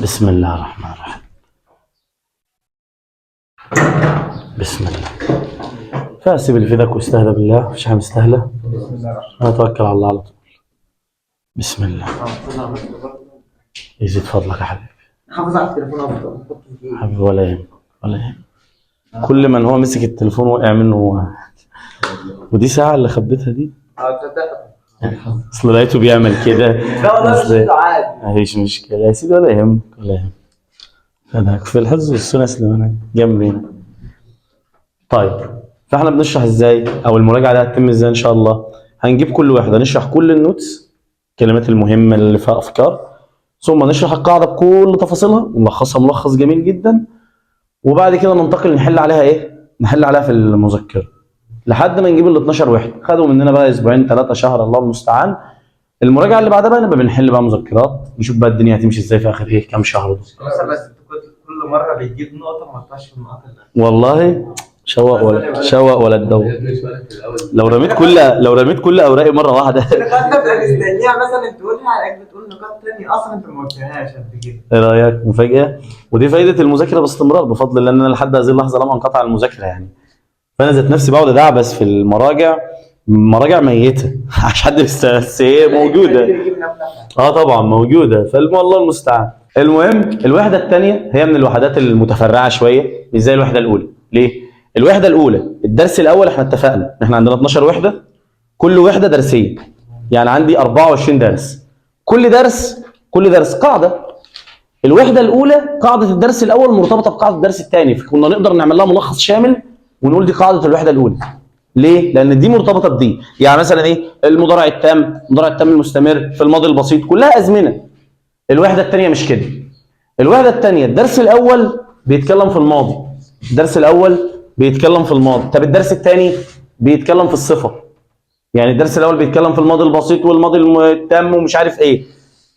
بسم الله الرحمن الرحيم. بسم الله. فاسيب اللي في ايدك واستهدى بالله، مفيش حاجة مستاهله. بسم الله الرحمن انا اتوكل على الله على طول. بسم الله. يزيد فضلك يا حبيبي. حافظ على التليفون افضل، حطه في جيبي. حبيبي، ولا يهمك ولا يهمك. كل من هو مسك التليفون وقع منه هو. ودي ساعة اللي خبيتها دي. اه، تصدق؟ اصل لقيته بيعمل كده. لا والله. مش عادي. مفيش مشكلة يا سيدي، ولا يهمك ولا يهمك. أنا في الحفظ والسنة سليمان جنبي هنا. طيب، فاحنا بنشرح ازاي او المراجعة دي هتتم ازاي ان شاء الله؟ هنجيب كل واحدة، نشرح كل ال notes، الكلمات المهمة اللي فيها افكار، ثم نشرح القاعدة بكل تفاصيلها ونلخصها ملخص جميل جدا، وبعد كده ننتقل نحل عليها ايه؟ نحل عليها في المذكرة لحد ما نجيب ال 12 وحدة. خدوا مننا بقى اسبوعين، 3، شهر، الله المستعان. المراجعة اللي بعدها بقى نبقى بنحل بقى مذكرات، نشوف بقى الدنيا هتمشي ازاي في اخر ايه كام شهر دول. بس انت كل مرة بتجيب نقطة ما تطلعش في النقاط اللي والله شوق ولا شوق ولا تدور. لو رميت كل اوراقي مرة واحده. النقاط تبقى مستنيها مثلا تقولها عليك، بتقول نقاط تانية اصلا انت ما قلتهاش قبل كده. ايه رايك؟ مفاجاه. ودي فايده المذاكرة باستمرار بفضل الله، ان انا لحد هذه اللحظة لم انقطع عن المذاكرة يعني. فانا ذات نفسي بقعد ادعبس في المراجع، مراجع ميته عشان حد بس هي موجوده. اه طبعا موجوده. فالله المستعان. المهم، الوحدة الثانية هي من الوحدات المتفرعه شويه، مش زي الوحدة الاولى. ليه؟ الوحدة الاولى الدرس الاول، احنا اتفقنا ان احنا عندنا 12 وحده، كل وحده درسين، يعني عندي 24 درس، كل درس قاعده. الوحدة الاولى قاعدة الدرس الاول مرتبطة بقاعدة الدرس الثاني، فكنا نقدر نعمل لها ملخص شامل ونقول دي قاعدة الوحدة الاولى. ليه؟ لان دي مرتبطة بدي، يعني مثلا ايه؟ المضارع التام، المضارع التام المستمر، في الماضي البسيط، كلها ازمنه. الوحدة الثانية مش كده. الوحدة الثانية الدرس الاول بيتكلم في الماضي، الدرس الاول بيتكلم في الماضي. طب الدرس الثاني بيتكلم في الصفه. يعني الدرس الاول بيتكلم في الماضي البسيط والماضي التام ومش عارف ايه.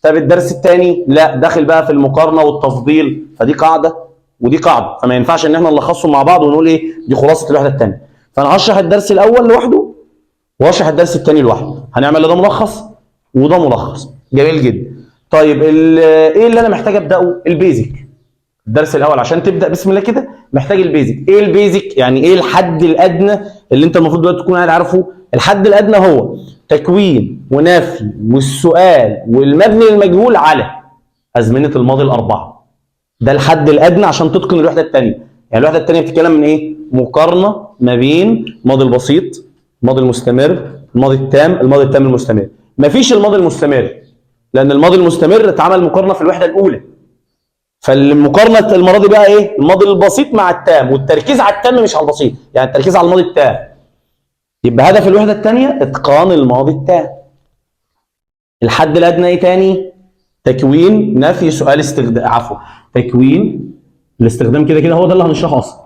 طب الدرس الثاني لا، داخل بقى في المقارنة والتفضيل. فدي قاعدة ودي قاعده، فما ينفعش ان احنا نلخصهم مع بعض ونقول ايه دي خلاصه الوحدة الثانيه. فانا هشرح الدرس الاول لوحده واشرح الدرس الثاني لوحده، هنعمل ده ملخص وده ملخص. جميل جدا. طيب، ايه اللي انا محتاج ابداه؟ ال basic. الدرس الاول عشان تبدا بسم الله كده محتاج ال basic. ايه ال basic؟ يعني ايه الحد الادنى اللي انت المفروض دلوقتي تكون قاعد عارفه؟ الحد الادنى هو تكوين ونفي والسؤال والمبني للمجهول على ازمنة الماضي الاربعه. ده الحد الادنى عشان تتقن الوحدة الثانيه. يعني الوحدة الثانية بتتكلم من ايه؟ مقارنة ما بين الماضي البسيط، الماضي المستمر، الماضي التام، الماضي التام المستمر. مفيش الماضي المستمر، لان الماضي المستمر اتعمل مقارنة في الوحدة الاولى. فالمقارنه المرة دي بقى ايه؟ الماضي البسيط مع التام، والتركيز على التام مش على البسيط، يعني التركيز على الماضي التام. يبقى هدف الوحدة الثانية اتقان الماضي التام. الحد الادنى ايه تاني؟ تكوين، نفي، سؤال، استخدام، عفوا، تكوين، الاستخدام كده كده هو ده اللي هنشرحه اصلا،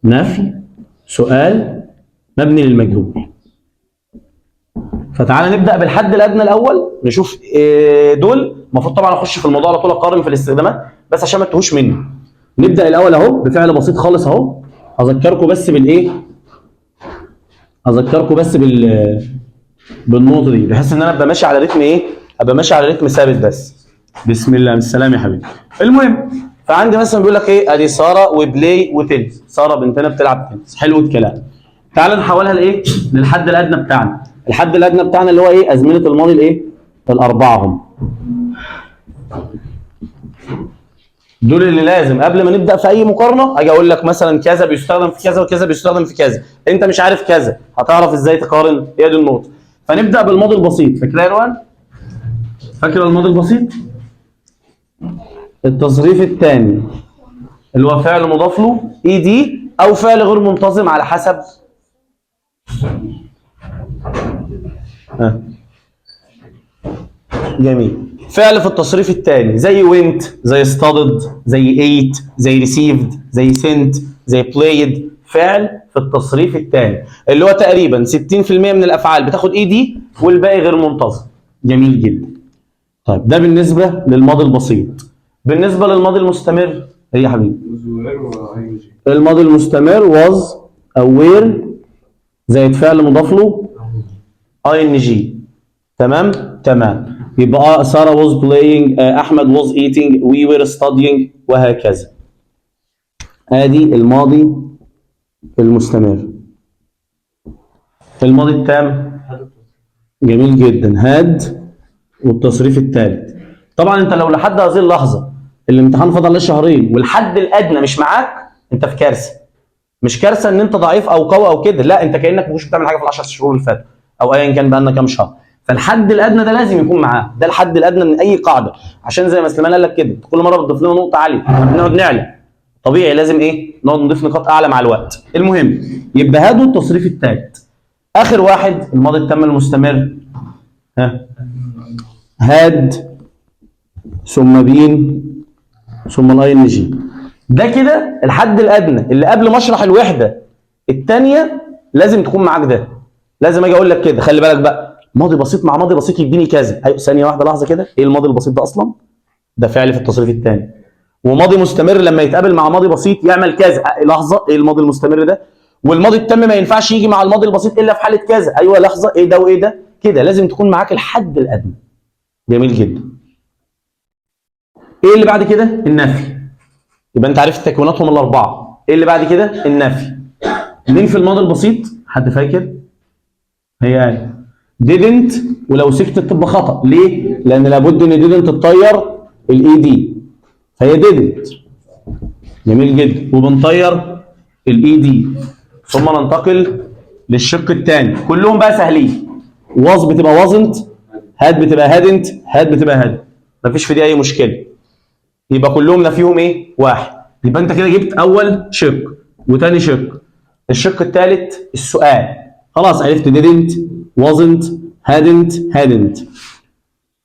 نفي، سؤال، مبني للمجهول. فتعالى نبدا بالحد الادنى الاول، نشوف إيه دول. المفروض طبعا اخش في الموضوع على طول، اقارن في الاستخدامات، بس عشان ما تتوهوش مني نبدا الاول اهو بفعل بسيط خالص اهو. اذكركم بس بالنقطة دي بحيث ان انا ابقى ماشي على رتم ايه؟ ابقى ماشي على رتم ثابت بس. بسم الله، السلام يا حبيبي. المهم، فعندي مثلا بيقول لك ايه؟ ادي ساره و play وتنس. ساره بنتنا بتلعب تنس. حلو الكلام. تعال نحولها لايه؟ للحد الادنى بتاعنا. الحد الادنى بتاعنا اللي هو ايه؟ ازمنة الماضي الايه؟ الاربعة هم دول اللي لازم قبل ما نبدا في اي مقارنة اجي اقول لك مثلا كذا بيستخدم في كذا وكذا بيستخدم في كذا. انت مش عارف كذا، هتعرف ازاي تقارن؟ هي دي النقطه. فنبدا بالماضي البسيط. فاكر يا روان؟ فاكر الماضي البسيط؟ التصريف الثاني اللي هو فعل مضاف له ed او فعل غير منتظم على حسب. ها. جميل. فعل في التصريف الثاني زي went، زي studied، زي ate، زي received، زي sent، زي played. فعل في التصريف الثاني اللي هو تقريبا 60% من الافعال بتاخد ed والباقي غير منتظم. جميل جدا. طيب، ده بالنسبة للماضي البسيط. بالنسبة للماضي المستمر ايه يا حبيبي؟ was were و ing. الماضي المستمر was او were زائد فعل مضاف له ing. تمام. يبقى ساره was playing، احمد was eating، we were studying، وهكذا. ادي الماضي المستمر. الماضي التام جميل جدا، had والتصريف الثالث. طبعا انت لو لحد هذه اللحظة الامتحان فاضل له شهرين والحد الادنى مش معاك، انت في كارثه. مش كارثة ان انت ضعيف او قوي او كده، لا، انت كانك ما كنتش بتعمل حاجة في ال10 شهور اللي فاتوا او ايا كان بقى لنا كام شهر. فالحد الادنى ده لازم يكون معاه، ده الحد الادنى من اي قاعده، عشان زي ما سليمان قال لك كده، كل مرة بتضيف لنا نقطة عاليه، بنقعد نعلى. طبيعي لازم ايه؟ نقعد نضيف نقاط اعلى مع الوقت. المهم يبقى had التصريف الثالث. اخر واحد الماضي التام المستمر، ها، had ثم been ثم ال ing. ده كده الحد الادنى اللي قبل ما اشرح الوحدة الثانية لازم تكون معاك. ده لازم اجي اقول لك كده، خلي بالك بقى، ماضي بسيط مع ماضي بسيط يديني كذا. ايوه، ثانية واحده، لحظة كده، ايه الماضي البسيط ده اصلا؟ ده فعل في التصريف الثاني. وماضي مستمر لما يتقابل مع ماضي بسيط يعمل كذا. لحظه، ايه الماضي المستمر ده؟ والماضي التام ما ينفعش يجي مع الماضي البسيط الا في حاله كذا. ايوه، لحظه، ايه ده وايه ده؟ كده لازم تكون معاك الحد الادنى. جميل جدا. ايه اللي بعد كده؟ النفي. يبقى انت عرفت تكويناتهم الاربعه. ايه اللي بعد كده؟ النفي. مين في الماضي البسيط؟ حد فاكر؟ هي ايه؟ didn't. ولو سكتت تبقى خطا. ليه؟ لان لابد ان didn't تطير ال ed، فهي didn't. جميل جدا، وبنطير ال ed. ثم ننتقل للشق الثاني. كلهم بقى سهلين. was بتبقى wasn't، had بتبقى hadn't، had بتبقى had، مفيش في دي اي مشكله. يبقى كلهم نفيهم ايه؟ واحد. يبقى انت كده جبت اول شق وتاني شق. الشق الثالث السؤال، خلاص عرفت didn't، wasn't، hadn't، hadn't.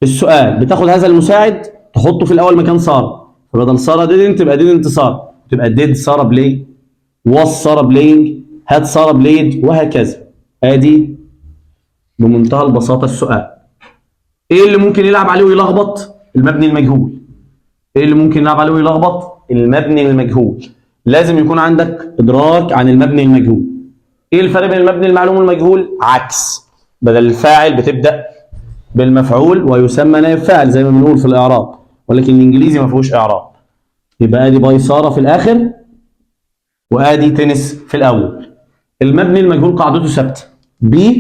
السؤال بتاخد هذا المساعد تحطه في الاول مكان ساره، فبدل ساره didn't تبقى didn't ساره، تبقى did ساره play، was ساره playing، had ساره played، وهكذا. ادي بمنتهى البساطة السؤال. ايه اللي ممكن يلعب عليه ويلخبط؟ المبني المجهول. ايه اللي ممكن يلعب عليه ويلخبط؟ المبني المجهول. لازم يكون عندك ادراك عن المبني المجهول. ايه الفرق بين المبني المعلوم والمجهول؟ عكس، بدل الفاعل بتبدا بالمفعول ويسمى نائب فاعل زي ما بنقول في الاعراب، ولكن الانجليزي ما فيهوش اعراب. يبقى ادي by ساره في الاخر وادي تنس في الاول. المبني المجهول قاعدته ثابته، be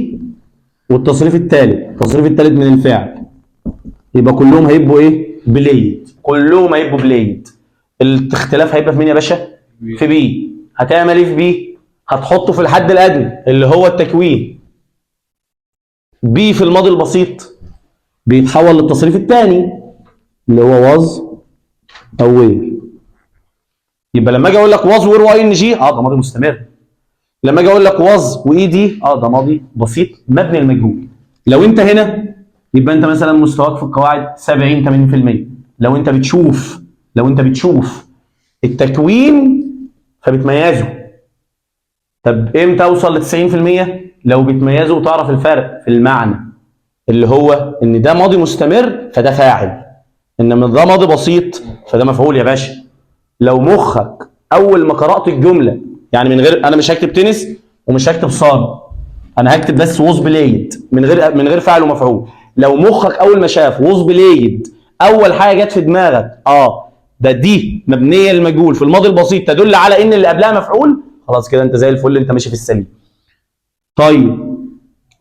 والتصريف الثالث، التصريف الثالث من الفعل. يبقى كلهم هيبقوا ايه؟ played. كلهم هيبقوا played. الاختلاف هيبقى في مين يا باشا؟ في be. هتعمل ايه في be؟ هتحطه في الحد الادنى اللي هو التكوين. be في الماضي البسيط بيتحول للتصريف الثاني اللي هو was او were. يبقى لما اجي اقول لك was were و ing، اه ده ماضي مستمر. لما اجي اقول لك was و ed، اه ده ماضي بسيط مبني المجهول. لو انت هنا يبقى انت مثلا مستواك في القواعد 70 80%. لو انت بتشوف التكوين فبتميزه. طب امتى اوصل ل 90%؟ لو بتميزه وتعرف الفرق في المعنى، اللي هو ان ده ماضي مستمر فده فاعل، انما ده ماضي بسيط فده مفعول يا باشا. لو مخك اول ما قرات الجمله، يعني من غير، انا مش هكتب تنس ومش هكتب ساره، انا هكتب بس was played من غير فاعل ومفعول. لو مخك اول ما شاف was played اول حاجة جت في دماغك ده دي مبنية للمجهول في الماضي البسيط تدل على ان اللي قبلها مفعول، خلاص كده انت زي الفل، انت ماشي في السليم. طيب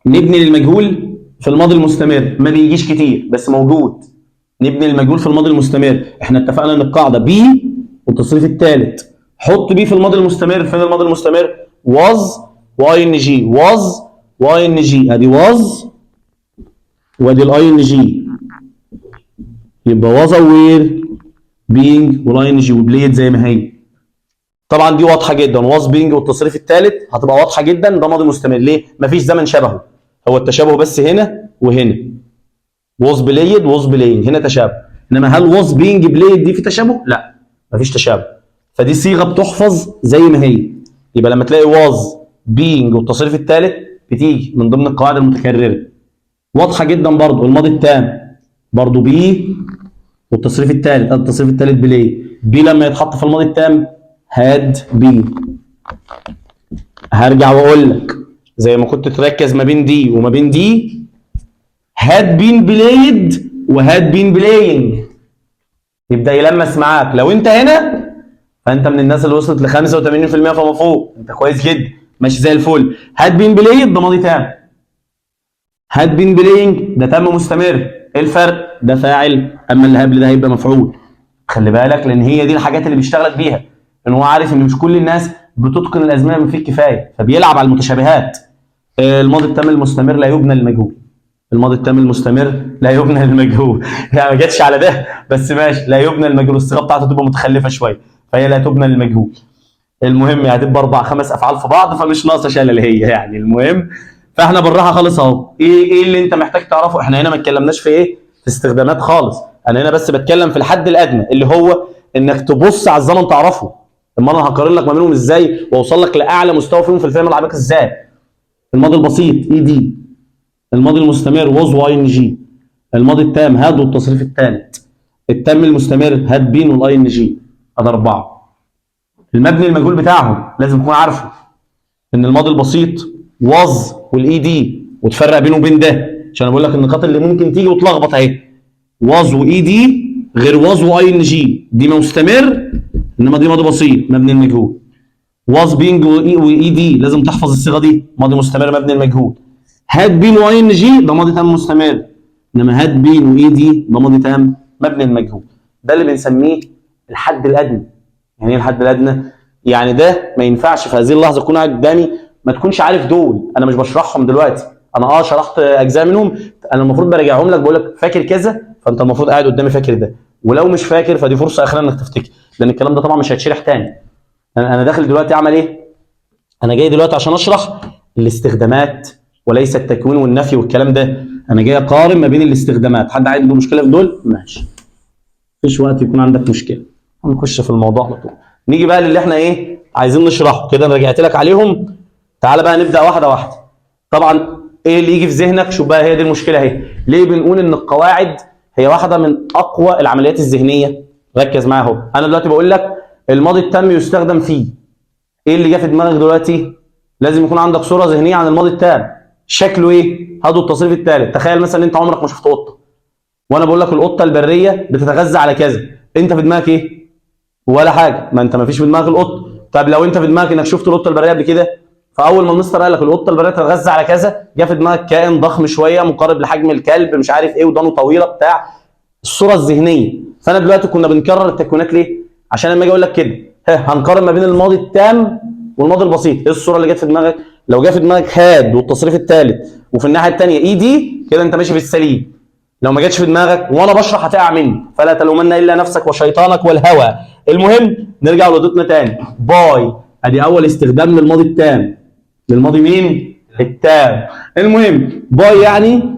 نبني للمجهول في الماضي المستمر، ما بيجيش كتير بس موجود. نبني المجهول في الماضي المستمر، احنا اتفقنا ان القاعدة be والتصريف الثالث. حط be في الماضي المستمر. فين الماضي المستمر؟ was و ing، was و ing. ادي was وادي ال ing، يبقى was were being وال ing و played زي ما هي. طبعا دي واضحة جدا، was being والتصريف الثالث هتبقى واضحة جدا، ده ماضي مستمر. ليه؟ مفيش زمن شبهه، هو التشابه بس هنا وهنا، was played، was playing، هنا تشابه. انما هل was being played دي في تشابه؟ لا، مفيش تشابه. فدي صيغة بتحفظ زي ما هي. يبقى لما تلاقي was being والتصريف الثالث بتيجي من ضمن القواعد المتكرره، واضحة جدا. برضو الماضي التام برضو be والتصريف الثالث، التصريف الثالث play. be لما يتحط في الماضي التام had been. هرجع واقول لك زي ما كنت تركز ما بين دي وما بين دي، had been played و had been playing. يبدا يلمس معاك. لو انت هنا فانت من الناس اللي وصلت ل 85% فما فوق، انت كويس جدا، ماشي زي الفل. had been played ده ماضي تام، had been playing ده تام مستمر. ايه الفرق؟ ده فاعل، اما اللي قبل ده هيبقى مفعول. خلي بالك، لان هي دي الحاجات اللي بيشتغلك بيها، ان هو عارف ان مش كل الناس بتتقن الازمنة بما فيه الكفايه، فبيلعب على المتشابهات. الماضي التام المستمر لا يبنى للمجهول. الماضي التام المستمر لا يبنى للمجهول، يعني ما جاتش على ده بس ماشي، لا يبنى للمجهول. الصيغة بتاعته تبقى متخلفة شويه، فهي لا تبنى للمجهول. المهم يعني هتبقى اربع خمس افعال في بعض، فمش ناقصه شلل هي يعني. المهم فاحنا بالراحة خالص اهو. ايه اللي انت محتاج تعرفه؟ احنا هنا ما اتكلمناش في ايه؟ في استخدامات خالص. انا هنا بس بتكلم في الحد الادنى، اللي هو انك تبص على الزمن تعرفه. اما انا هقارن لك ما بينهم ازاي واوصل لك لاعلى مستوى فيهم في الفهم العميق ازاي. الماضي البسيط ed، الماضي المستمر was و ing، الماضي التام had والتصريف الثالث، التام المستمر had been وال ing. ادي اربعه. المبني المجهول بتاعهم لازم تكون عارفه، ان الماضي البسيط was وال ed، وتفرق بينه وبين ده، عشان انا بقول لك النقاط اللي ممكن تيجي وتلخبط اهي. was و ed غير was و ing، دي مستمر، انما دي ماضي بسيط مبني المجهول. was being و ed لازم تحفظ الصيغة دي، ماضي مستمر مبني المجهول. had been و ing ده ماضي تام مستمر، انما had been و ed ده ماضي تام مبني المجهول. ده اللي بنسميه الحد الادنى. يعني ايه الحد الادنى؟ يعني ده ما ينفعش في هذه اللحظة تكون قاعد قدامي ما تكونش عارف دول. انا مش بشرحهم دلوقتي، انا شرحت اجزاء منهم، انا المفروض براجعهم لك، بقول لك فاكر كذا، فانت المفروض قاعد قدامي فاكر ده. ولو مش فاكر فدي فرصة اخيرة انك تفتكر، لان الكلام ده طبعا مش هيتشرح تاني. انا داخل دلوقتي اعمل ايه؟ انا جاي دلوقتي عشان اشرح الاستخدامات وليس التكوين والنفي والكلام ده. انا جاي اقارن ما بين الاستخدامات. حد عنده مشكلة في دول؟ ماشي، مفيش وقت يكون عندك مشكله، هنخش في الموضوع على طول. نيجي بقى للي احنا ايه عايزين نشرحه كده. انا رجعت لك عليهم، تعالى بقى نبدا واحدة واحده. طبعا ايه اللي يجي في ذهنك؟ شوف بقى، هي دي المشكلة اهي. ليه بنقول ان القواعد هي واحدة من اقوى العمليات الذهنيه؟ ركز معايا اهو. انا دلوقتي بقول لك الماضي التام يستخدم فيه ايه؟ اللي جه في دماغك دلوقتي؟ لازم يكون عندك صوره ذهنية عن الماضي التام شكله ايه. had التصريف الثالث. تخيل مثلا انت عمرك ما شفت قطه، وانا بقول لك القطة البرية بتتغذى على كذا، انت في دماغك ايه؟ ولا حاجه، ما انت ما فيش في دماغك القطه. طب لو انت في دماغك انك شفت القطة البرية قبل كده، فاول ما المستر قال لك القطة البرية تتغذى على كذا، جه في دماغك كائن ضخم شوية مقارب لحجم الكلب، مش عارف ايه، ودانه طويلة بتاع الصورة الذهنيه. فانا دلوقتي كنا بنكرر التكوينات ليه؟ عشان لما اجي اقول لك كده ها هنقارن ما بين الماضي التام والماضي البسيط، ايه الصورة اللي جت في دماغك؟ لو جه في دماغك had والتصريف الثالث وفي الناحية الثانية ed، كده انت ماشي في السليم. لو ما جاتش في دماغك وانا بشرح هتقع مني، فلا تلومن الا نفسك وشيطانك والهوى. المهم نرجع لقضيتنا تاني. by ادي اول استخدام للماضي التام. للماضي مين؟ التام. المهم by يعني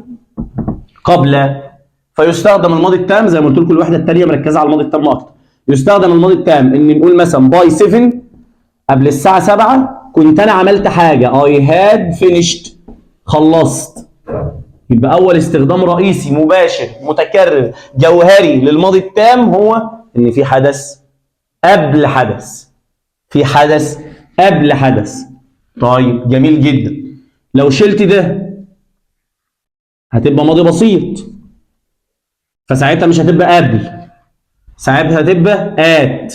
قبل، فيستخدم الماضي التام زي ما قلت لكم الوحدة الثانية مركزه على الماضي التام اكتر. يستخدم الماضي التام ان نقول مثلا by 7، قبل الساعة 7 كنت انا عملت حاجه، I had finished، خلصت. يبقى اول استخدام رئيسي مباشر متكرر جوهري للماضي التام هو ان في حدث قبل حدث، في حدث قبل حدث. طيب جميل جدا. لو شلت ده هتبقى ماضي بسيط، فساعتها مش هتبقى قبل، ساعتها هتبقى at.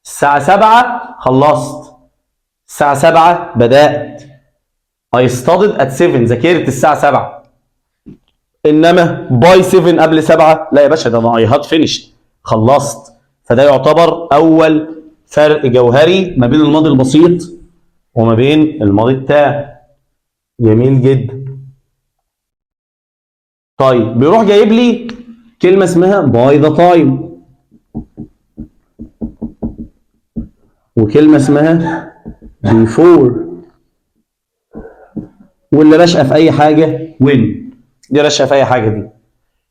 الساعة 7 خلصت، الساعة 7 بدأت، I studied at 7، ذاكرت الساعة 7. انما by 7 قبل 7، لا يا باشا، ده انا I had finished، خلصت. فده يعتبر اول فرق جوهري ما بين الماضي البسيط وما بين الماضي التام. جميل جدا. طيب بيروح جايب لي كلمة اسمها by the time وكلمه اسمها before، واللي راشقه في اي حاجة when، دي راشقه في اي حاجة دي.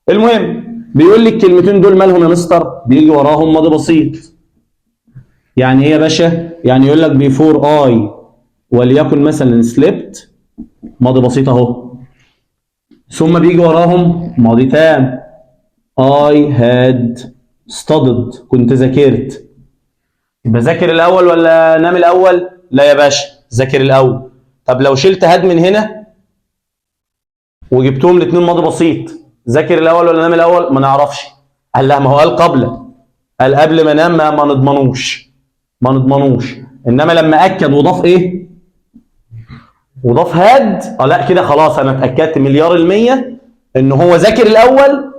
المهم بيقول لي الكلمتين دول مالهم يا مستر؟ بيجي وراهم ماضي بسيط. يعني ايه يا باشا؟ يعني يقول لك before I وليكن مثلا slept، ماضي بسيط اهو، ثم بيجي وراهم ماضي تام، I had studied، كنت ذاكرت. يبقى ذاكر الاول ولا نام الاول؟ لا يا باشا، ذاكر الاول. طب لو شلت had من هنا وجبتهم الاثنين ماضي بسيط، ذاكر الاول ولا نام الاول؟ ما نعرفش. قال لا، ما هو قال قبل، قال قبل ما نام، ما نضمنوش، ما نضمنوش. انما لما اكد وضاف ايه؟ وضاف had، اه لا كده خلاص، انا اتاكدت مليار المية ان هو ذاكر الاول.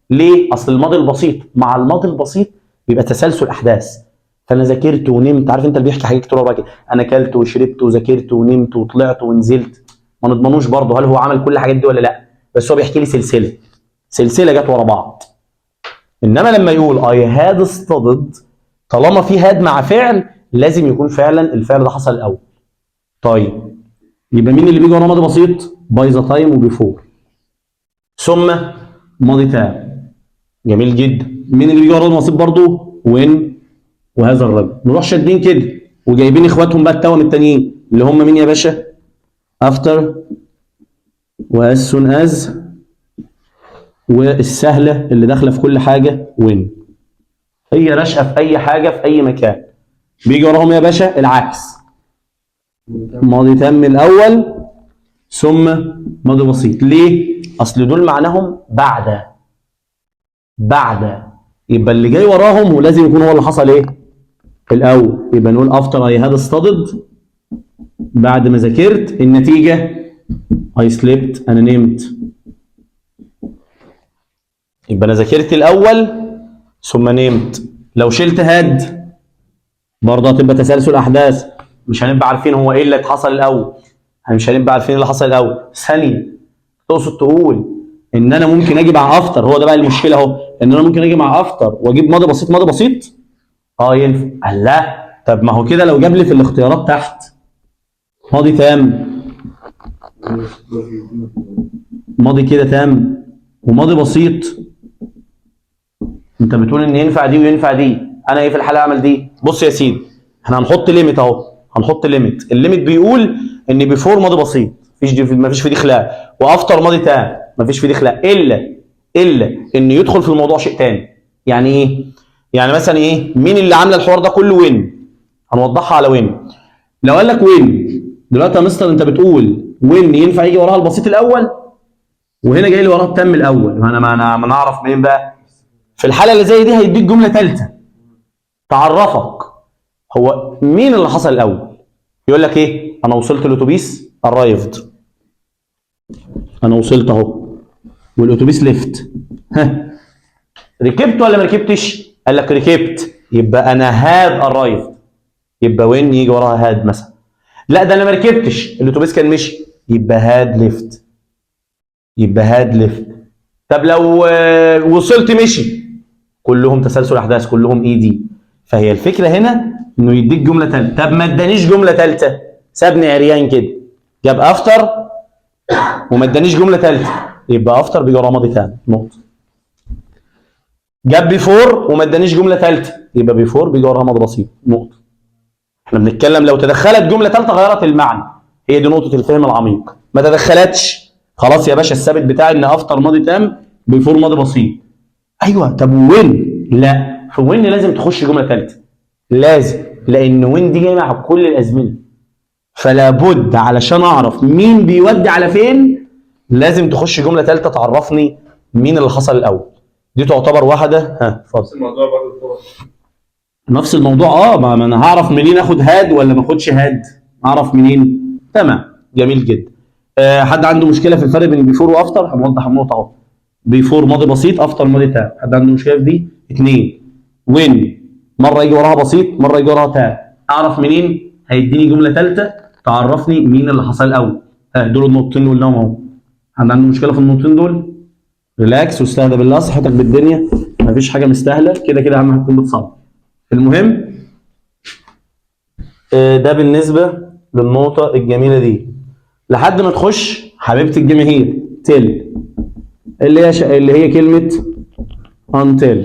ليه؟ اصل الماضي البسيط مع الماضي البسيط بيبقى تسلسل احداث. فانا ذاكرت ونمت، عارف انت اللي بيحكي حاجات كتير بقى كده، انا اكلت وشربت وذاكرت ونمت وطلعت ونزلت، ما نضمنوش برضه هل هو عمل كل الحاجات دي ولا لا، بس هو بيحكي لي سلسلة، سلسلة جت ورا بعض. انما لما يقول I had studied، طالما في had مع فعل لازم يكون فعلا الفعل ده حصل الاول. طيب، يبقى مين اللي بيجي ورا ماضي بسيط؟ by the time و before ثم ماضي تام. جميل جدا. مين اللي بيجي ورا ماضي بسيط برضه؟ when وهذا الرجل. نروح شادين كده وجايبين اخواتهم بقى التوأم التانيين، اللي هم مين يا باشا؟ after و as soon as والسهله اللي داخله في كل حاجة when. هي راشقه في اي حاجة في اي مكان. بيجي وراهم يا باشا العكس، ماضي تام الاول ثم ماضي بسيط. ليه؟ اصل دول معناهم بعد، بعد، يبقى اللي جاي وراهم ولازم يكون هو اللي حصل ايه؟ الاول. يبقى نقول after I had studied، بعد ما ذاكرت، النتيجة I slept، انا نمت. يبقى انا ذاكرت الاول ثم نمت. لو شلت had برضه هتبقى تسلسل احداث، مش هنبقى عارفين هو ايه اللي حصل الاول، مش هنبقى عارفين ايه اللي حصل الاول. ثانيه، تقصد تقول ان انا ممكن اجي مع after؟ هو ده بقى المشكلة اهو، ان انا ممكن اجي مع after واجيب ماضي بسيط؟ ماضي بسيط اه ينفع. قال لا، طب ما هو كده لو جاب لي في الاختيارات تحت ماضي تام، ماضي كده تام وماضي بسيط، انت بتقول ان ينفع دي وينفع دي، انا ايه في الحالة اعمل دي؟ بص يا سيدي، احنا هنحط limit اهو، هنحط limit. ال limit بيقول ان before ماضي بسيط، مفيش دي، مفيش في دي خلاف، و after ماضي تام، مفيش في دي خلاف، الا ان يدخل في الموضوع شيء تاني. يعني ايه؟ يعني مثلا ايه؟ مين اللي عامله الحوار ده كله؟ when. هنوضحها على when. لو قال لك when دلوقتي يا مستر، انت بتقول when ينفع يجي وراها البسيط الاول، وهنا جاي لي وراها التام الاول، ما انا ما نعرف منين بقى؟ في الحالة اللي زي دي هيديك جملة ثالثة تعرفك هو مين اللي حصل الاول. يقول لك ايه؟ انا وصلت الاتوبيس، arrived، انا وصلت اهو، والاتوبيس left. ها، ركبت ولا ما ركبتش؟ قال لك ركبت، يبقى انا had arrived، يبقى when يجي وراها had مثلا. لا، ده انا ما ركبتش، الاتوبيس كان مشي، يبقى had left، يبقى had left. طب لو وصلت مشي، كلهم تسلسل احداث، كلهم ed. فهي الفكرة هنا انه يديك جملة ثالثه. طب ما ادانيش جملة ثالثه، سابني عريان كده، جاب after وما ادانيش جملة ثالثه، يبقى after بيجي وراه ماضي تام، نقطه. جاب before وما ادانيش جملة ثالثه، يبقى before بيجي وراها ماضي بسيط، نقطه. احنا بنتكلم لو تدخلت جملة ثالثة غيرت المعنى، هي دي نقطة الفهم العميق. ما تدخلتش، خلاص يا باشا، الثابت بتاعي ان after ماضي تام، before ماضي بسيط. ايوه، طب when؟ لا، في when لازم تخش جملة ثالثه، لازم، لان when دي جاية مع كل الازمنه، فلا بد علشان اعرف مين بيودي على فين لازم تخش جملة ثالثة تعرفني مين اللي حصل الاول. دي تعتبر واحده. ها، اتفضل. نفس الموضوع برضه هو. نفس الموضوع اه، ما انا هعرف منين اخد had ولا ما اخدش had؟ اعرف منين؟ تمام، جميل جدا. حد عنده مشكلة في الفرق بين before و after؟ هنوضح النقطة اهو. before ماضي بسيط، after ماضي تام. حد عنده مشكلة في دي؟ اثنين، when مرة يجي وراها بسيط، مرة يجي وراها تام، اعرف منين؟ هيديني جملة ثالثة تعرفني مين اللي حصل الاول. ها، دول النقطتين اللي قلناهم اهو. حد عنده مشكلة في النقطتين دول؟ relax واستهدى بالله، صحتك بالدنيا، مفيش حاجة مستاهله، كده كده اهم حاجة تكون بتصلي. المهم ده بالنسبة للنقطة الجميلة دي، لحد ما تخش حبيبه الجماهير till، اللي هي كلمة until،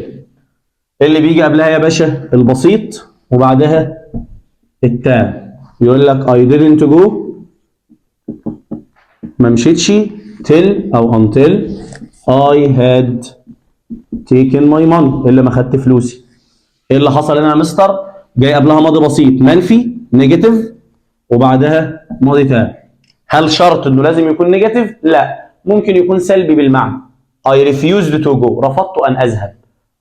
اللي بيجي قبلها يا باشا البسيط وبعدها التام. يقول لك I didn't go، ما مشيتش، till او until I had taken my money، الا ما خدت فلوسي. ايه اللي حصل هنا يا مستر؟ جاي قبلها ماضي بسيط منفي negative وبعدها ماضي تام. هل شرط انه لازم يكون negative؟ لا، ممكن يكون سلبي بالمعنى. I refused to go، رفضت ان اذهب،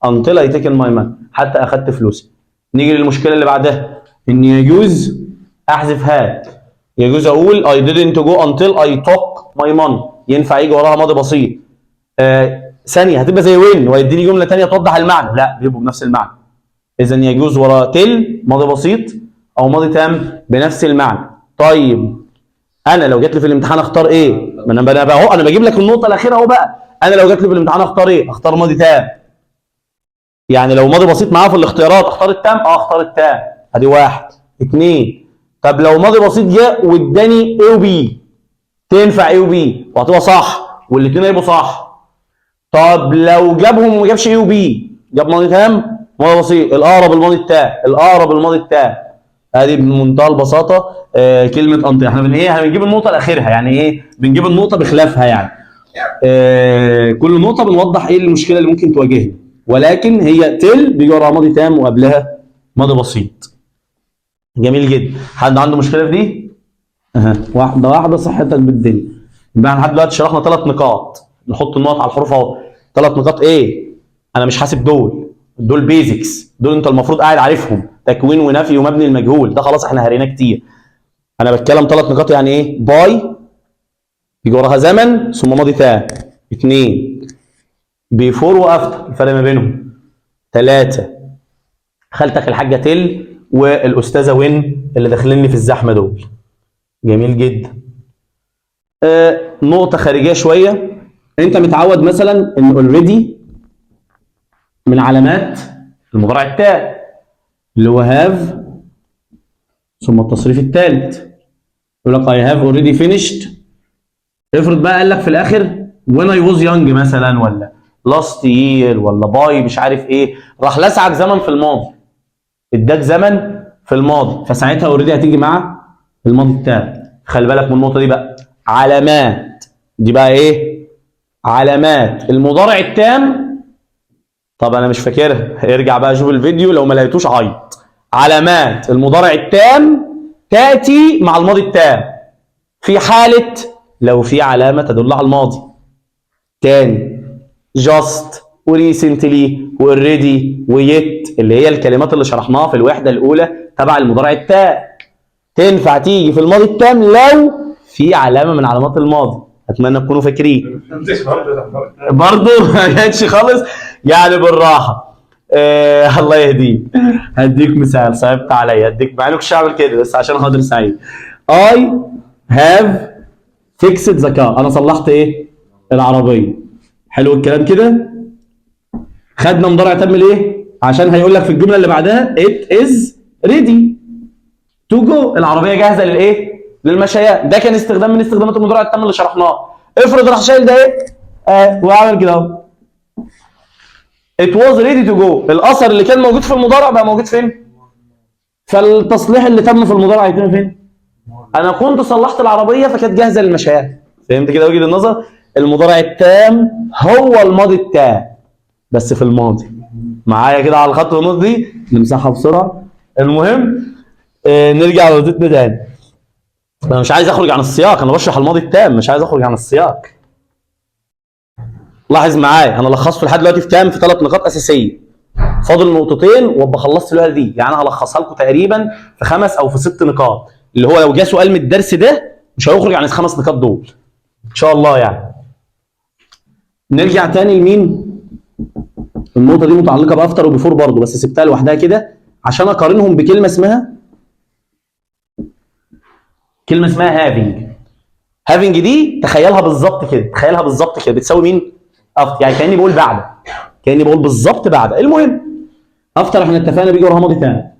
until I taken my money، حتى اخذت فلوسي. نيجي للمشكلة اللي بعدها، ان يجوز احذف had، يجوز اقول I didn't go until I took my money، ينفع يجي وراها ماضي بسيط. ثانية هتبقى زي when ويديني جملة ثانية توضح المعنى؟ لا، بيبقوا بنفس المعنى. اذا يجوز ورا till ماضي بسيط او ماضي تام بنفس المعنى. طيب انا لو جات لي في الامتحان اختار ايه؟ ما انا بقى اهو، انا بجيب لك النقطة الاخيرة اهو بقى. انا لو جات لي في الامتحان اختار ايه؟ اختار ماضي تام. يعني لو ماضي بسيط معاه في الاختيارات اختار التام؟ اه اختار التام. ادي واحد. اثنين، طب لو ماضي بسيط جه واداني A و B، تنفع A و B وهتبقى صح، والاثنين هيبقوا صح. طب لو جابهم وما جابش A و B، جاب ماضي تام ماضي بسيط، الاقرب الماضي التام، الاقرب الماضي التام. ادي بمنتهى البساطة كلمة until. احنا بن ايه؟ احنا بنجيب النقطة لاخرها، يعني ايه؟ بنجيب النقطة بخلافها يعني. كل نقطة بنوضح ايه المشكلة اللي ممكن تواجهنا، ولكن هي till بيجي وراها ماضي تام وقبلها ماضي بسيط. جميل جدا. حد عنده مشكلة في دي؟ اها، واحدة واحده، صحتك بالدنيا. يبقى احنا لحد دلوقتي شرحنا ثلاث نقاط، نحط النقط على الحروف اهو. ثلاث نقاط ايه؟ انا مش حاسب دول، دول basics، دول انت المفروض قاعد عارفهم، تكوين ونفي ومبني المجهول، ده خلاص احنا هريناه كتير. انا بتكلم ثلاث نقاط يعني ايه؟ by يجي وراها زمن ثم ماضي تام. اثنين، before و after الفرق ما بينهم. ثلاثة، خالتك الحاجة till والاستاذه when اللي داخلين لي في الزحمة دول. جميل جدا. نقطة خارجية شويه، انت متعود مثلا ان already من علامات المضارع التام اللي هو have ثم التصريف الثالث، يقول لك I have already finished. افرض بقى قال لك في الاخر when I was young مثلا، ولا last year، ولا by مش عارف ايه، راح لسعك زمن في الماضي، اداك زمن في الماضي، فساعتها already هتيجي مع الماضي التام. خلي بالك من النقطة دي بقى. علامات دي بقى ايه؟ علامات المضارع التام. طب انا مش فاكرها، ارجع بقى شوف الفيديو، لو ما لقيتوش عيط. علامات المضارع التام تاتي مع الماضي التام في حاله لو في علامة تدل على الماضي. تاني، just و recently و already و yet، اللي هي الكلمات اللي شرحناها في الوحدة الاولى تبع المضارع التام، تنفع تيجي في الماضي التام لو في علامة من علامات الماضي. اتمنى تكونوا فاكرين. برضه ما جاتش خالص يعني، بالراحه. الله يهديك. هديك مثال، صعبت عليا، هديك مع اني كنتش هعمل كده بس عشان خاطر سعيد. I have fixed the car، انا صلحت ايه؟ العربيه. حلو الكلام كده. خدنا مضارع تام ليه؟ عشان هيقول لك في الجملة اللي بعدها it is ready to go، العربية جاهزة للايه؟ للمشيان. ده كان استخدام من استخدامات المضارع التام اللي شرحناه. افرض راح شايل ده ايه؟ وعمل كده اهو، it was ready to go، الاثر اللي كان موجود في المضارع بقى موجود فين؟ فالتصليح اللي تم في المضارع هيتم فين؟ انا كنت صلحت العربية فكانت جاهزة للمشيان. فهمت كده وجهه النظر؟ المضارع التام هو الماضي التام بس في الماضي. معايا كده على الخط؟ والنقطة دي نمسحها بسرعه. المهم نرجع لنقطتنا تاني. انا مش عايز اخرج عن السياق، انا بشرح الماضي التام، مش عايز اخرج عن السياق. لاحظ معايا، انا لخصته لحد دلوقتي في كام؟ في ثلاث نقاط اساسيه. فاضل نقطتين وابقى خلصت الوحدة دي، يعني انا هلخصها لكم تقريبا في خمس او في ست نقاط، اللي هو لو جه سؤال من الدرس ده مش هيخرج عن الخمس نقاط دول ان شاء الله. يعني نرجع تاني لمين؟ النقطة دي متعلقه ب after و before برضه، بس سبتها لوحدها كده عشان اقارنهم بكلمه اسمها having. having دي تخيلها بالظبط كده، تخيلها بالظبط كده بتساوي مين؟ after، يعني كاني بقول بعد، كاني بقول بالظبط بعد. المهم after احنا اتفقنا بيجي وراها ماضي تام،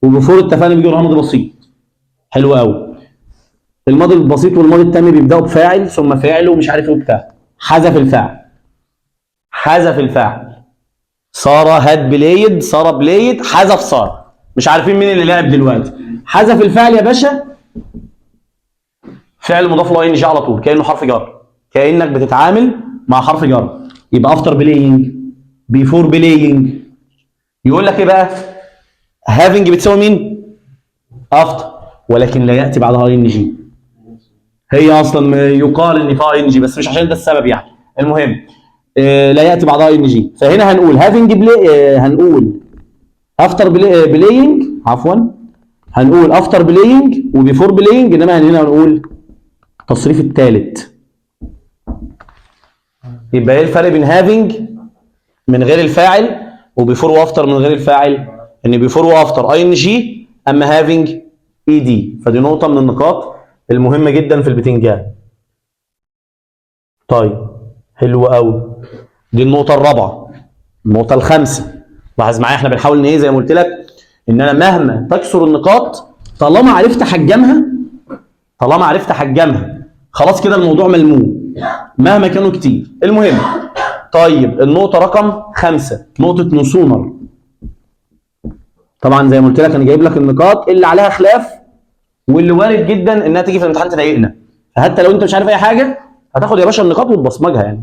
و before اتفقنا بيجي وراها ماضي بسيط. حلو قوي. الماضي البسيط والماضي التام بيبداوا بفاعل ثم فعل ومش عارف ايه وبتاع. حذف الفاعل، حذف الفاعل. ساره had played، ساره played، حذف ساره، مش عارفين مين اللي لعب دلوقتي. حذف الفاعل يا باشا، فعل مضاف له ing على طول، كانه حرف جر، كانك بتتعامل مع حرف جر. يبقى after playing، before playing. يقول لك ايه بقى؟ having بتساوي مين؟ after، ولكن لا ياتي بعدها ing. هي اصلا يقال ان فيها ing بس مش عشان ده السبب يعني. المهم لا ياتي بعدها ing. فهنا هنقول having play، هنقول after playing، عفوا، هنقول after playing و before playing، انما هنا هنقول التصريف الثالث. يبقى ايه الفرق بين having من غير الفاعل و before و after من غير الفاعل؟ ان before و after ing، اما having ed. فدي نقطة من النقاط المهمة جدا في البتنجان. طيب، حلو قوي، دي النقطة الرابعه. النقطة الخامسه، لاحظ معايا، احنا بنحاول ان ايه، زي ما قلت لك ان انا مهما تكسر النقاط طالما عرفت حجمها، طالما عرفت حجمها خلاص كده الموضوع ملموم مهما كانوا كتير. المهم، طيب، النقطة رقم 5، نقطة no sooner. طبعا زي ما قلت لك انا جايب لك النقاط اللي عليها خلاف واللي وارد جدا انها تيجي في الامتحان تضايقنا، فحتى لو انت مش عارف اي حاجة هتاخد يا باشا النقاط وتبصمجها يعني.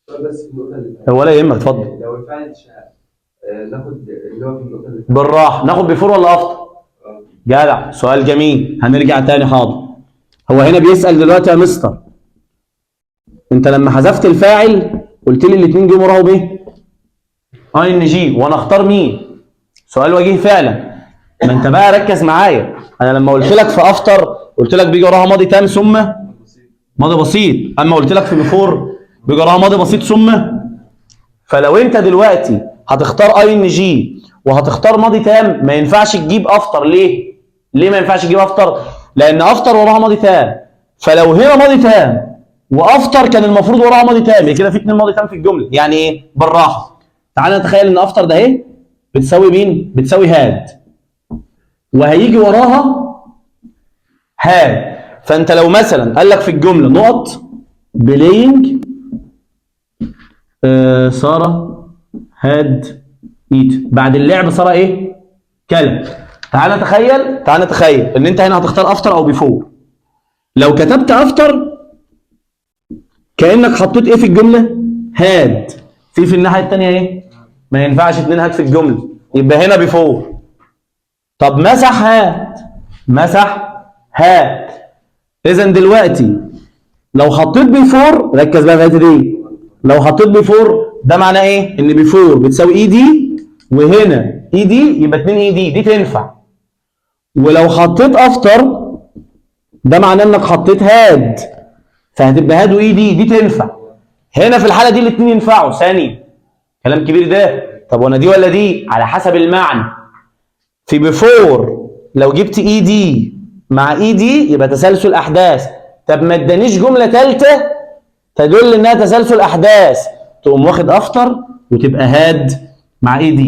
بس في النقطة اللي ولا يهمك، اتفضل. لو الفاعل ناخد اللي هو في النقطة اللي فاتت. بالراحه، ناخد before ولا after؟ جدع، سؤال جميل، هنرجع تاني، حاضر. هو هنا بيسأل دلوقتي: يا مستر، انت لما حذفت الفاعل قلت لي الاثنين جم وراهم ايه؟ ing، وانا اختار مين؟ سؤال وجيه فعلا. ما انت بقى ركز معايا، انا لما قلت لك في after قلت لك بيجي وراها ماضي تام ثم ماضي بسيط، اما قلت لك في before بيجي وراها ماضي بسيط ثم. فلو انت دلوقتي هتختار ing وهتختار ماضي تام ما ينفعش تجيب after. ليه؟ ليه ما ينفعش تجيب after؟ لان after وراها ماضي تام، فلو هنا ماضي تام و after كان المفروض وراها ماضي تام، يبقى كده في اتنين ماضي تام في الجمله. يعني ايه؟ بالراحه، تعالى نتخيل ان after ده اهي بتساوي مين؟ بتساوي had، وهيجي وراها had. فانت لو مثلا قال لك في الجملة نقط playing ساره had eat، بعد اللعب ساره ايه؟ كلت. تعال نتخيل، تعال نتخيل ان انت هنا هتختار after او before. لو كتبت after كانك حطيت ايه في الجمله؟ had. في الناحية الثانية ايه؟ ما ينفعش اتنين had في الجمله، يبقى هنا before. طب مسح had، مسح had. اذا دلوقتي لو حطيت before، ركز بقى في الحتة دي، لو حطيت before ده معناه ايه؟ ان before بتساوي ed وهنا ed، يبقى 2 ed، دي تنفع. ولو حطيت after ده معناه انك حطيت had، فهتبقى had و ed، دي تنفع. هنا في الحالة دي الاثنين ينفعوا. ثاني كلام كبير ده، طب وانا دي ولا دي؟ على حسب المعنى. في before لو جبت ed مع ed يبقى تسلسل احداث. طب ما ادانيش جملة ثالثة تدل انها تسلسل احداث، تقوم واخد after وتبقى had مع ed.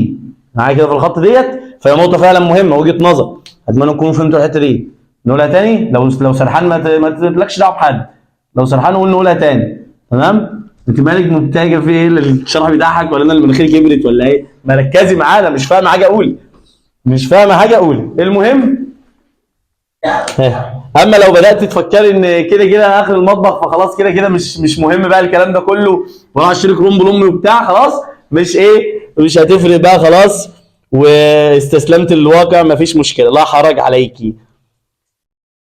معايا كده في الخط ديت؟ فهي نقطة فعلا مهمه، وجهه نظر. اتمنى تكونوا فهمتوا الحتة دي. نقولها تاني؟ لو سرحان ما تلكش دعوه بحد، لو سرحان قول نقولها تاني. تمام؟ انت مالك مبتهجه؟ في ايه؟ الشرح بيضحك ولا انا اللي مناخيري كبرت ولا ايه؟ ما ركزي معانا، مش فاهمه حاجة قولي، مش فاهمه حاجة قولي. المهم، اما لو بدات تفكري ان كده كده اخر المطبخ فخلاص كده كده مش مهم بقى الكلام ده كله وراح اشتري كرنب لامي وبتاع، خلاص مش ايه، مش هتفرق بقى، خلاص واستسلمت للواقع، مفيش مشكله، لا حرج عليكي.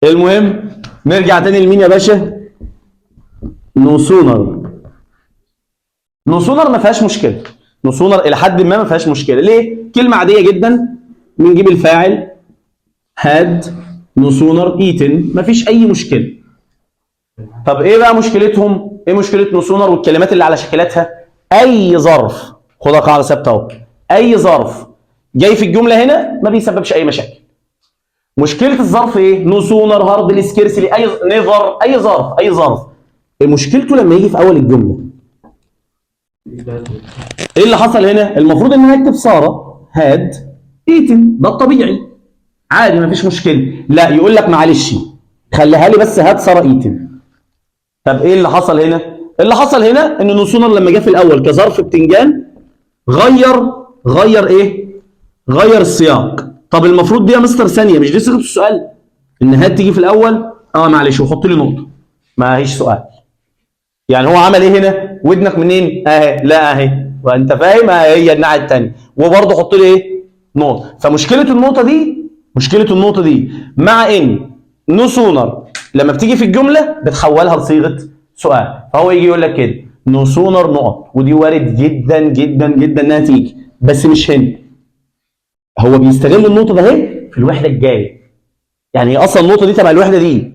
المهم، نرجع تاني لمين يا باشا؟ no sooner. no sooner ما فيهاش مشكله. no sooner الى حد ما ما فيهاش مشكله. ليه؟ كلمة عادية جدا، بنجيب الفاعل had no sooner eaten، مفيش اي مشكله. طب ايه بقى مشكلتهم؟ ايه مشكلة no sooner والكلمات اللي على شكلتها؟ اي ظرف، خدها قاعدة ثابتة اهو، اي ظرف جاي في الجملة هنا ما بيسببش اي مشاكل. مشكلة الظرف ايه؟ no sooner، hardly، scarcely، اي never، اي ظرف، اي ظرف مشكلته لما يجي في اول الجمله. ايه اللي حصل هنا؟ المفروض ان انا اكتب ساره had eaten، ده الطبيعي، عادي مفيش مشكله. لا، يقول لك معلش خليها لي بس had ساره eaten. طب ايه اللي حصل هنا؟ اللي حصل هنا ان no sooner لما جه في الاول كظرف بتنجان غير ايه؟ غير السياق. طب المفروض دي يا مستر ثانيه، مش دي صيغة السؤال ان had تيجي في الاول؟ اه معلش، وحط لي نقطه، ما هيش سؤال. يعني هو عمل ايه هنا؟ ودنك منين؟ اهي، لا اهي، وانت فاهم، اهي هي الناحية الثانيه، وبرضه حط لي ايه؟ نقطه. فمشكله النقطة دي، مشكلة النقطة دي مع ان no sooner لما بتيجي في الجملة بتحولها لصيغه سؤال. فهو يجي يقول لك كده: no sooner نقط، ودي وارد جدا جدا جدا انها تيجي، بس مش هنا. هو بيستغل النقطة ده اهي في الوحدة الجايه، يعني هي اصلا النقطة دي تبع الوحدة دي،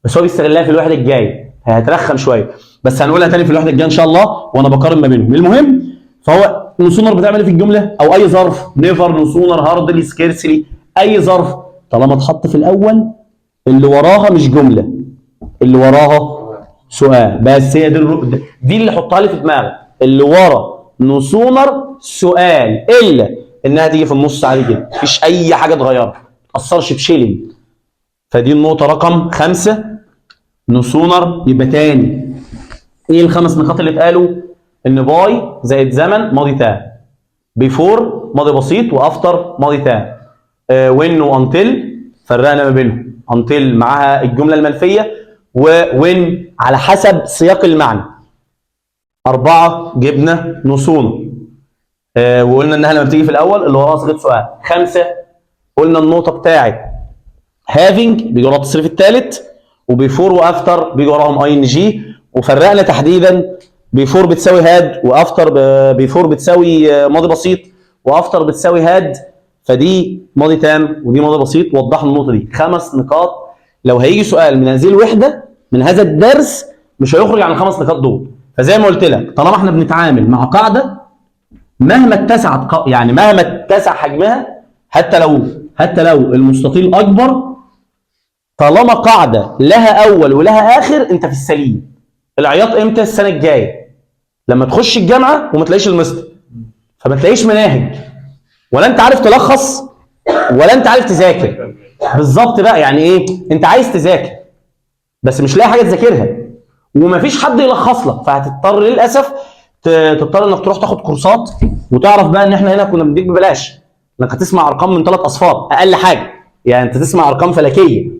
بس هو بيستغلها في الوحدة الجايه، هترخم شوية بس هنقولها تاني في الوحدة الجاية ان شاء الله وانا بقارن ما بينهم. المهم فهو no sooner بتعمل ايه في الجمله؟ او اي ظرف، never، no sooner، hardly، scarcely، اي ظرف طالما اتحط في الاول اللي وراها مش جمله، اللي وراها سؤال. بس هي دي دي اللي حطها لي في دماغك، اللي ورا no sooner سؤال، الا انها تيجي في النص عادي جدا، مفيش اي حاجة تغيرها، ما تاثرش بشيلين. فدي النقطة رقم 5، no sooner. يبقى تاني ايه الخمس نقاط اللي اتقالوا؟ ان by زائد زمن ماضي تام، before ماضي بسيط، و after ماضي تام، when و until فرقنا ما بينهم، until معاها الجملة المنفيه، و when على حسب سياق المعنى. 4 جبنا no sooner، وقلنا انها لما بتيجي في الاول اللي وراها صيغة سؤال. 5 قلنا النقطة بتاعت having بيجي وراها التصريف الثالث، و before و after بيجي وراهم ing، وفرقنا تحديدا before بتساوي had و after، before بتساوي ماضي بسيط و after بتساوي had، فدي ماضي تام ودي ماضي بسيط. وضحنا النقطة دي. 5 نقاط، لو هيجي سؤال من هذه الوحدة من هذا الدرس مش هيخرج عن الخمس نقاط دول. فزي ما قلت لك طالما احنا بنتعامل مع قاعدة مهما اتسعت يعني مهما اتسع حجمها، حتى لو المستطيل اكبر، طالما قاعدة لها اول ولها اخر انت في السليم. العياط امتى؟ السنة الجاية لما تخش الجامعة وما تلاقيش المستر، فما تلاقيش مناهج، ولا انت عارف تلخص ولا انت عارف تذاكر بالظبط بقى. يعني ايه؟ انت عايز تذاكر بس مش لاقي حاجة تذاكرها ومفيش حد يلخص لك، فهتضطر للاسف تضطر انك تروح تاخد كورسات. وتعرف بقى ان احنا هنا كنا بنديك ببلاش، انك هتسمع ارقام من 3 اصفار اقل حاجه، يعني انت تسمع ارقام فلكيه،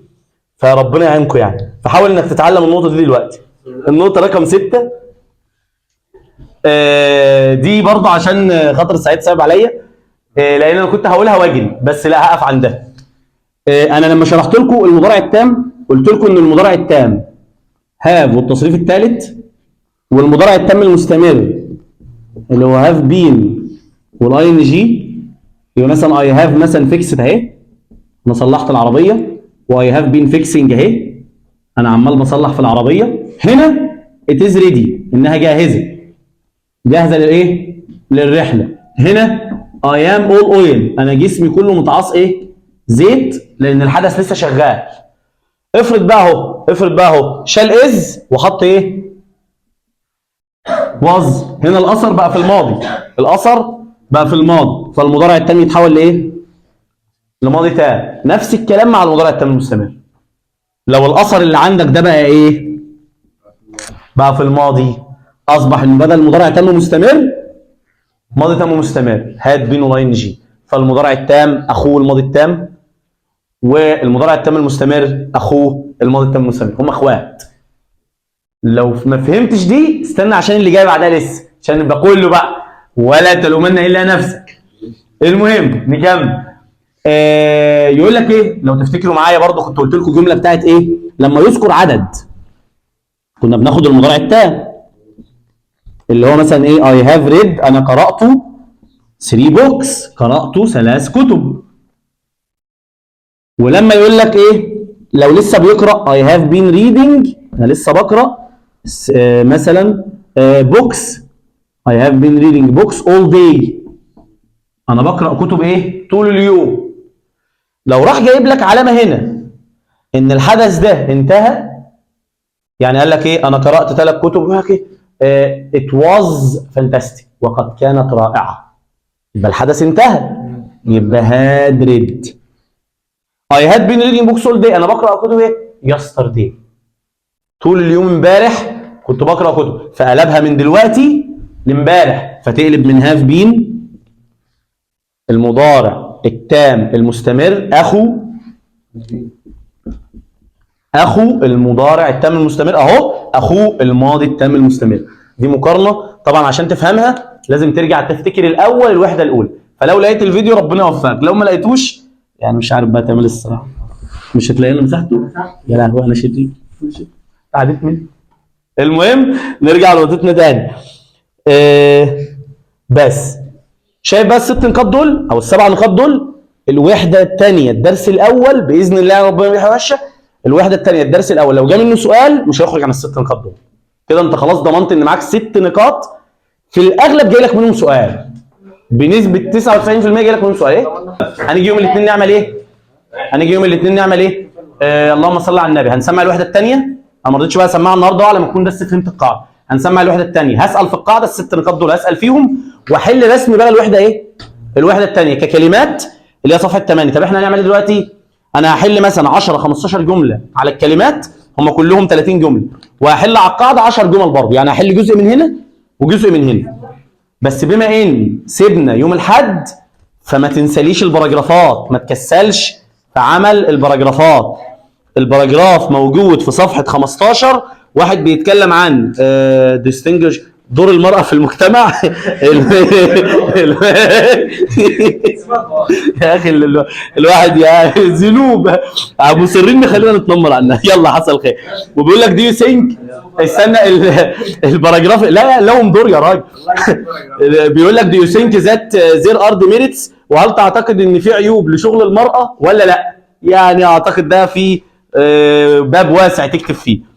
فربنا يعينكم يعني. فحاول انك تتعلم النقطة دي دلوقتي. النقطة رقم 6، دي برضه عشان خاطر سعيد صعب عليا، لان انا كنت هقولها واجري، بس لا هقف عندها. انا لما شرحت لكم المضارع التام قلت لكم ان المضارع التام have والتصريف الثالث، والمضارع التام المستمر اللي هو have been وال ing، يبقى مثلا I have مثلا fixed اهي، انا صلحت العربيه، و I have been fixing اهي، انا عمال بصلح في العربيه. هنا it is ready انها جاهزه، جاهزة للايه؟ للرحلة. هنا I am all oil، انا جسمي كله متعص ايه؟ زيت، لان الحدث لسه شغال. افرض بقى اهو، افرض بقى اهو شال is وحط ايه؟ was. هنا الاثر بقى في الماضي، الاثر بقى في الماضي، فالمضارع التام يتحول لايه؟ لماضي تام. نفس الكلام مع المضارع التام المستمر، لو الاثر اللي عندك ده بقى ايه؟ بقى في الماضي، اصبح ان بدل المضارع تام مستمر ماضي تام مستمر had been و ing. فالمضارع التام اخوه الماضي التام، والمضارع التام المستمر اخوه الماضي التام المستمر، هم اخوات. لو ما فهمتش دي استنى عشان اللي جاي بعدها لسه، عشان يبقى كله بقى ولا تلومن الا نفسك. المهم نكمل. يقول لك ايه؟ لو تفتكروا معايا برضو كنت قلت لكم الجملة بتاعت ايه؟ لما يذكر عدد كنا بناخد المضارع التام اللي هو مثلا ايه؟ I have read، انا قرات 3 books، قرات 3 كتب. ولما يقول لك ايه؟ لو لسه بيقرا I have been reading، انا لسه بقرا مثلا books، I have been reading books all day، انا بقرا كتب ايه؟ طول اليوم. لو راح جايب لك علامة هنا ان الحدث ده انتهى، يعني قال لك ايه؟ انا قرات 3 كتب، يقول لك ايه؟ It was fantastic، وقد كانت رائعه، يبقى الحدث انتهى، يبقى had read. I had been reading books all day، انا بقرا كتب ايه؟ yesterday، طول اليوم امبارح كنت بقرا كتب، فقلبها من دلوقتي لامبارح، فتقلب من have been المضارع التام المستمر اخو المضارع التام المستمر اهو، اخوه الماضي التام المستمر. دي مقارنة طبعا عشان تفهمها لازم ترجع تفتكر الاول الوحدة الاولى. فلو لقيت الفيديو ربنا يوفقك، لو ما لقيتوش يعني مش عارف بقى تعمل ايه الصراحه. مش هتلاقي انا مسحته؟ يا لهوي انا شرير، عديت مني. المهم نرجع لنقطتنا تاني. بس شايف بس الست نقاط دول او السبع نقاط دول، الوحدة الثانية الدرس الاول باذن الله ربنا يحيي وشه. الوحدة الثانية الدرس الاول لو جه منه سؤال مش هيخرج عن الست نقاط دول. كده انت خلاص ضمنت ان معاك ست نقاط في الاغلب جاي لك منهم سؤال بنسبة 99%. جاي لك منهم سؤال. ايه؟ هنيجي يوم الاثنين نعمل ايه؟ هنيجي يوم الاثنين نعمل ايه؟ اللهم صل على النبي. هنسمع الوحدة الثانية. انا ما رضيتش بقى اسمعها النهارده على ما اكون بس فهمت القاعده. هنسمع الوحدة الثانيه، هسال في القاعده، الست نقاط دول هسال فيهم واحل رسمي بقى الوحدة ايه؟ الوحدة الثانية ككلمات اللي هي صفحة 8. طب احنا هنعمل ايه دلوقتي؟ انا هحل مثلا 10 15 جملة على الكلمات، هم كلهم 30 جمله، وهحل على القاعدة 10 جمل برضه، يعني هحل جزء من هنا وجزء من هنا. بس بما ان سيبنا يوم الحد فما تنساليش البراجرافات، ما تكسلش في عمل البراجرافات. ال paragraph موجود في صفحة 15، واحد بيتكلم عن distinguish دور المرأة في المجتمع. يا اخي الواحد يا ذنوب مصرين نخلينا نتنمر عنها. يلا حصل خير. وبيقول لك do you think، استنى ال paragraph، لا لا لهم دور يا راجل. بيقول لك do you think that there are demerits، وهل تعتقد ان في عيوب لشغل المرأة ولا لا؟ يعني اعتقد ده في باب واسع تكتب فيه.